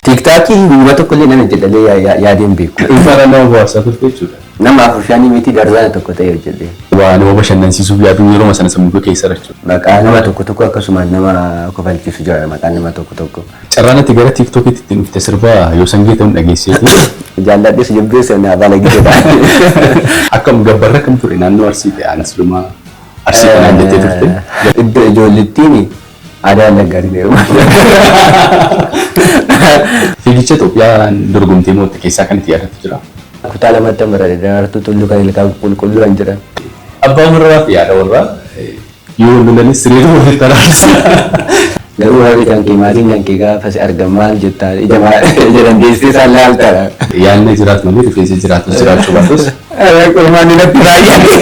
TikTokii guyyaa tokko illee nama jedhalee yaadeen beeku. Dhuunfaadhaan nama bohaarsaa turte jechuudha. Nama 4 5 miti darzaana tokko ta'e hojjedhe. Waa nama bashannansiisuuf yaaduu yeroo sana sammuu keessa jechuudha. Maqaa nama tokko tokko akkasumaan nama kofalchiisu jira maqaan nama tokko tokko. Carraan ati gara TikTokitti ittiin dhufte sirbaa yoo sangee ta'uun dhageesseeti. Jaalladhis jibbeessa naa bala gidedha. Akkam gabbarra kam ture naannoo Arsii ta'e anas lumaa Arsii kanaan jettee turte. Iddoo ijoollettiin aadaa Wallaggaatiin heeruma. Fiigicha Itoophiyaan dorgomtee mootte keessaa kan itti yaadattu jira. Kutaa lamatti baradhe Daraartuu Tulluu kan ilkaan qulqulluu kan jedhan. Abbaa warraa fi haadha warraa yoo wal lolanis siree walitti araarsu. Garuu warri kan kee maatiin kan kee gaafa si argan maal jettaa ija ija dandeessee isaan laaltadha. Yaadni jiraatu malee rifeensi jiraatus jiraachuu baatus. Qormaanni natti baay'ate.